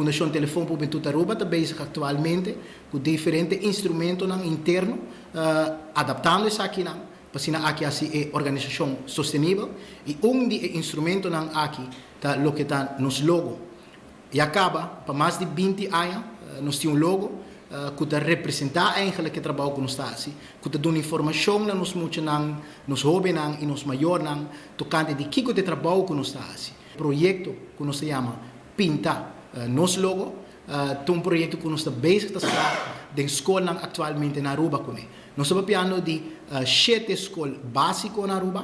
Fundashon Telefon pa Hubentud Aruba ta bezig aktualmente ku diferente instrumentonan interno, adaptando esakinan pa asina aki hasi e organisashon sostenibel, i un di e instrumentonan aki ta loke ta nos logo. Ya kaba pa mas di 20 aña nos tin un logo ku ta representá eigenlijk e trabou ku nos ta hasi, ku ta duna informashon na nos muchanan, nos hóbennan i nos mayornan tokante di kiko ta e trabou ku nos ta hasi. Proyekto ku nos ta yama Pinta Nos Logo ta un proyekto ku nos ta bezig ta start den skolnan aktualmente na Aruba kuné. Nos ta papiando di shete skol básiko na Aruba,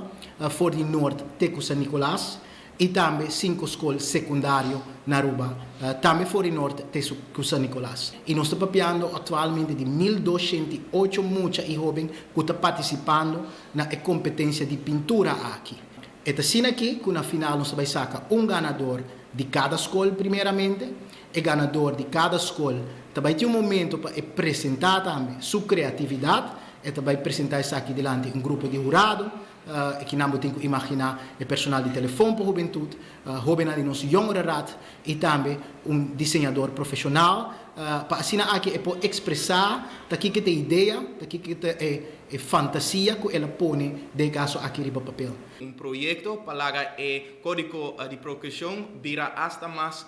for di Noord te ku San Nicolas, i tambe sinku skol sekundario na Aruba, tambe for di Noord te ku San Nicolas. I nos ta papiando aktualmente di 1208 mucha i hóben ku ta partisipando na e kompetensia di pintura aki. E ta asina aki ku na final nos ta bai saka un ganador di kada skol primeramente. E ganador di kada skol ta bai tin un momento pa e presentá tambe su kreatividat. E ta bai presentá esaki dilanti un grupo di hurado. Akinan bo tin ku imaginá e personal di Telefon pa Hubentut, hóbennan di nos Jongerenraad i tambe un diseñador profeshonal pa asina aki e por ekspresá ta kiko ta e idea, ta kiko ta e fantasia ku el a pone den e kaso aki riba papel. Un proyekto pa laga e kódigo di prokeshon bira asta mas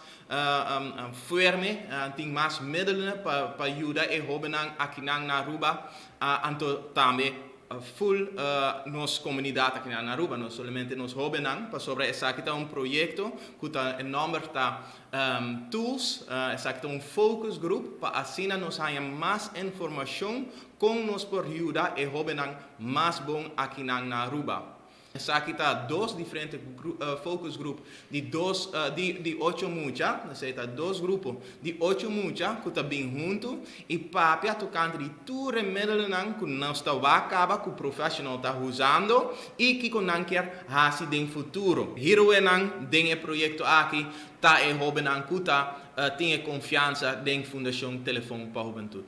fuerte, tin mas middelen pa yuda e hóbennan akinan na Aruba, anto tambe full nos komunidat akinan na Aruba, no solamente nos hóbennan, pasobra esaki ta un proyekto ku ta e nòmber ta Tools. Esaki ta un focus group pa asina nos haña mas informashon kon nos por yuda e hóbennan mas bon akinan na Aruba. Esaki ta dos diferente focus group di dos di ocho mucha, esei ta dos grupo di ocho mucha ku ta bin huntu i papia tokante di tur e meddelnan ku nos ta wak kaba ku professional ta usando i kiko nan kier hasi den futuro. Heroenan den e proyekto aki ta e hóbennan ku ta tin e konfiansa den Fundashon Telefon pa Hubentut.